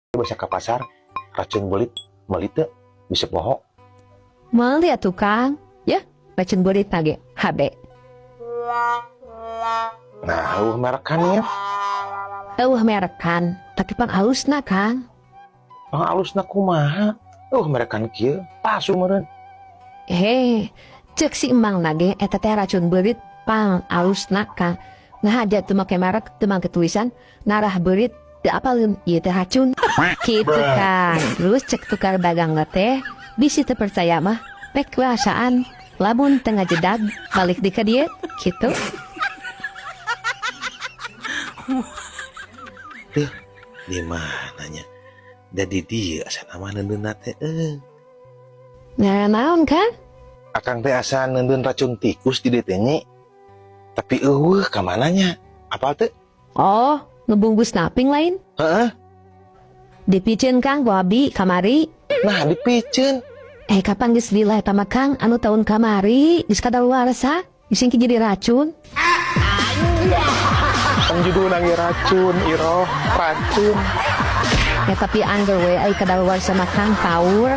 Bisa ke pasar, racun beulit meuli teu? Bisa poho. Meuli atuh, Kang. Ya, racun beulit ge HB. Nah, euweuh merekan ya? Euweuh merekan, tapi pang alusna, Kang. Pang alusna kumaha? Euweuh merekan kieu, palsu meureun. Heh, cek si emang ge eta teh racun beurit pang alusna, Kang. Ngahaja teu make merek, teu make tulisan, ngarah beurit teu apaleun ieu teh racun. Kitu, Kang. Terus cek tukang dagang teh, bisi teu percaya mah, pek kuasaan. Lamun teu ngajedag, balik deui ka dieu, kitu. Duh, di mana nya? Da di dieu asana mah neundeunna teh euy. Nah, naon, Kang? Akang teh asa neundeun racun tikus di dieu teh, Nyi. Tapi euweuh, ka mana nya? Apal teu? Oh, ngebungkus naping lain? Heeh. Dipiceun, Kang, ku abi kamari. Nah, dipiceun. Eh, kapan geus lila eta mah, Kang, anu tahun kamari geus kadaluarsa, geus jadi racun. Kan judulna ge racun, Iroh, racun. Ya, tapi angger we ai kadaluarsa mah, Kang, paur.